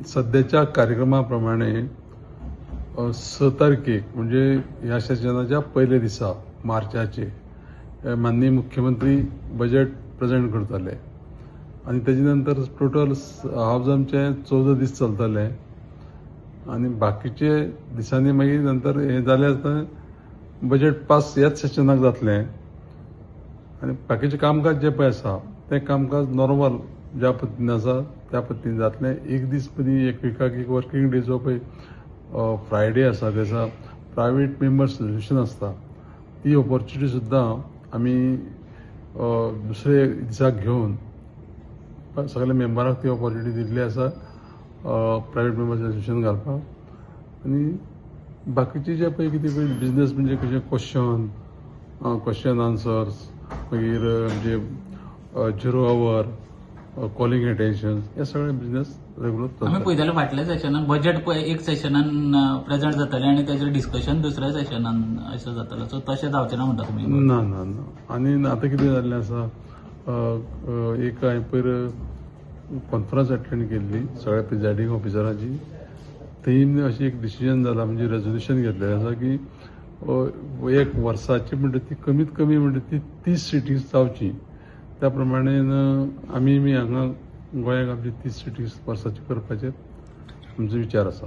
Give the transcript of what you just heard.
सद्याच्या कार्यक्रमा प्रमाणे 6 तारखेक म्हणजे ह्या सेशनाच्या पयल्या दिसा मार्चाचे माननीय मुख्यमंत्री बजेट प्रेजेंट करतले आनी तेजे नंतर टोटल हावज आमचें 14 दीस चलतले आनी बाकीचे दिसांनी मागीर नंतर हें जालें आसतना बजेट पास ह्याच सेशनाक जातलें आनी बाकीचें कामकाज जें पळय आसा तें कामकाज नॉर्मल ज्या पद्दतीन आसा त्या पद्दतीन जातलें. एक दीस पयलीं एक विकाक एक वर्कींग डे जो पळय फ्रायडे आसा तेचा प्रायवेट मेंबर्स रेजोल्युशन आसता ती ऑपॉर्च्युनिटी सुद्दां आमी दुसरे दिसाक घेवन सगल्या मेंबराक ती ऑपॉर्च्युनिटी दिल्ली आसा प्रायवेट मेंबर्स रेजोल्युशन घालपाक. आनी बाकीचे जे पळय कितें पळय बिजनेस म्हणजे कशें क्वेश्चन आन्सर्स मागीर म्हणजे झिरो our, calling attention हे सगळे बिजनेस रेगुलर आमी चलता. पळयताले फाटल्या सेशनान बजेट पळय एक सेशनान प्रेझेंट जातालें आनी तेजेर डिस्कशन दुसऱ्या सेशनान अशें जातालें. सो तशें जावचें ना म्हणटा तुमी? ना ना ना. आनी आतां कितें जाल्लें आसा, एक हांवें पयर कॉन्फरन्स अटेंड केल्ली सगळ्या प्रिजायडींग ऑफिसरांची, थंय अशें एक डिसिजन जाला म्हणजे रेजोल्युशन घेतलेलें आसा की एक वर्साची म्हणटा ती कमीत कमी म्हणटा ती 30 सिटींग्स जावची. त्या प्रमाणे आमी बी हांगा गोंयाक आमची 30 सिटींग्स वर्साची करपाचेर आमचो विचार आसा.